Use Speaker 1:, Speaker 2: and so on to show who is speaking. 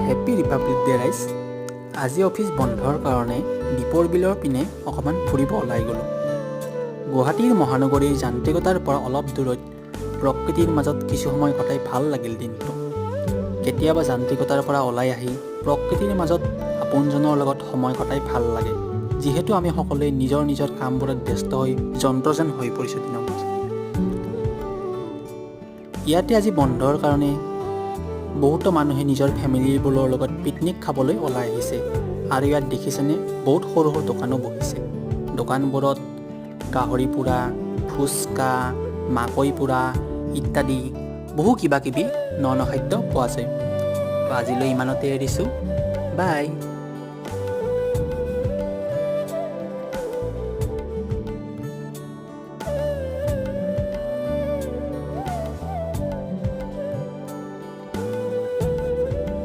Speaker 1: Happy Republic day ৰাইজ। আজি office বন্ধৰ কাৰণে দীপৰ বিলৰ পিনে অকণমান ফুৰিব ওলাই গ'লোঁ। গুৱাহাটীৰ মহানগৰীৰ যান্ত্ৰিকতাৰ পৰা অলপ দূৰৈত প্ৰকৃতিৰ মাজত কিছু সময় কটাই ভাল লাগিল দিনটো। কেতিয়াবা যান্ত্ৰিকতাৰ পৰা ওলাই আহি প্ৰকৃতিৰ মাজত আপোনজনৰ লগত সময় কটাই ভাল লাগে, যিহেতু আমি সকলোৱে নিজৰ নিজৰ কামবোৰত ব্যস্ত হৈ যন্ত্ৰ যেন হৈ পৰিছোঁ দিনক দিনে। ইয়াতে আজি বন্ধৰ কাৰণে বহুতো মানুহে নিজৰ ফেমিলিবোৰৰ লগত পিকনিক খাবলৈ ওলাই আহিছে। আৰু ইয়াত দেখিছেনে, বহুত সৰু সৰু দোকানো বহিছে। দোকানবোৰত গাহৰি পোৰা, ফুচকা, মাকৈ পোৰা ইত্যাদি বহু কিবা কিবি ন ন খাদ্য পোৱা যায়। তো আজিলৈ ইমানতে এৰিছোঁ, বাই।